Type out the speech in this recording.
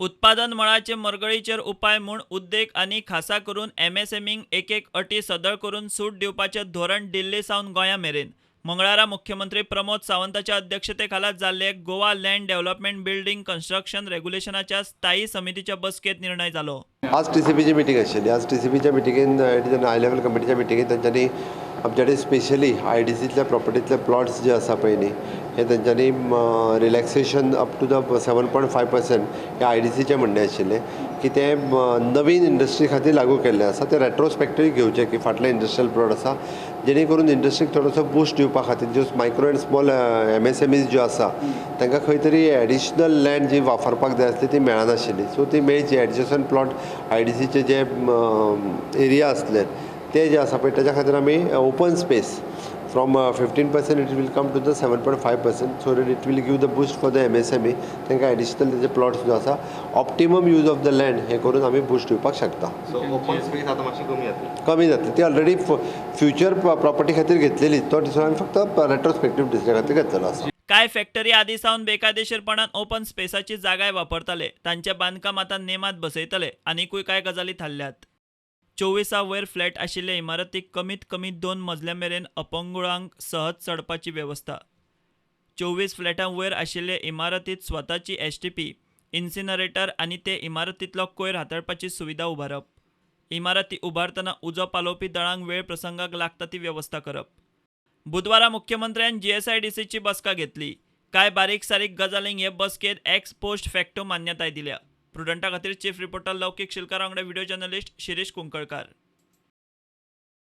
उत्पादन मळाचे मरगळीचेर उपाय म्हूण उद्देग आनी खासा करून एमएसएमईंक एक एक अटी सदळ करून सूट दिवपाचें धोरण दिल्ली सावन गोंया मेरेन. मंगळारा मुख्यमंत्री प्रमोद सावंताच्या अध्यक्षतेखाला जाल्ले Goa land development building construction रेग्युलेशनाच्या स्थायी समितीच्या बसकेत निर्णय जालो. आज टीसीपीची मिटींग आशिल्ली. आज टीसीपीच्या मिटिंगेन, it is an high level कमिटीच्या मिटिंगेन तांच्यांनी आमच्या कडेन स्पेशली आयडीसींतल्या प्रॉपर्टींतले प्लॉट्स जे आसा पळय न्ही, हे तेंच्यांनी relaxation up to the 7.5% हे आयडीसीचें म्हणणें आशिल्लें की तें नवीन इंडस्ट्री खातीर लागू केल्लें आसा, तें रेट्रोस्पेक्टीव घेवचें की फाटलें इंडस्ट्रियल प्लॉट आसा, जेणे करून इंडस्ट्रीक थोडोसो बूस्ट दिवपा खातीर ज्यो मायक्रो एंड स्मॉल एमएसएमईज ज्यो आसा तांकां खंय तरी एडिशनल लँड जी वापरपाक जाय आसली ती मेळनाशिल्ली. सो ती मेळची. एडजसंट प्लॉट आयडीसीचे जे एरिया आसले ते जे आसा पळय तेज्या खातीर आमी open space from 15% it will come to the 7.5%, so that it will give the boost for the MSME. तांकां एडिशनल तेजे प्लॉट्स जो आसा optimum use of the land हें करून आमी बूस्ट दिवपाक शकता. सो ओपन स्पेस आतां मातशी कमी जातली. कमी जातली. ती ऑलरेडी फ्युचर प्रॉपर्टी खातीर घेतलेली, तो दिसून आमी फक्त रेट्रोस्पेक्टीव दुसऱ्या खातीर घेतलेलो आसा. कांय फॅक्टरी आदी सावन बेकायदेशीरपणान ओपन स्पेसाची जागाय वापरताले, तांचें बांदकाम आतां नेमात बसयतले. आनिकूय कांय गजाली थारल्यात. 24 वयर फ्लॅट आशिल्ले इमारतीक कमीत कमी 2 मजल्या मेरेन अपंगुळांक सहज चडपाची वेवस्था. 24 फ्लॅटां वयर आशिल्ले इमारतीत स्वताची एसटीपी, इन्सिनरेटर आनी ते इमारतींतलो कोयर हाताळपाची सुविधा उबारप. इमारती उबारतना उजो पालोवपी दळांक वेळ प्रसंगाक लागता ती वेवस्था करप. बुधवारा मुख्यमंत्र्यान जीएसआयडीसीची बसका घेतली. कांय बारीक सारीक गजालींक हे बसकेत एक्स पोस्ट फॅक्टो मान्यताय दिल्या. प्रुडंटा खातीर चीफ रिपोर्टर लौकीक शिलकार वांगडा व्हिडिओ जर्नलिस्ट शिरीष कुंकळकार.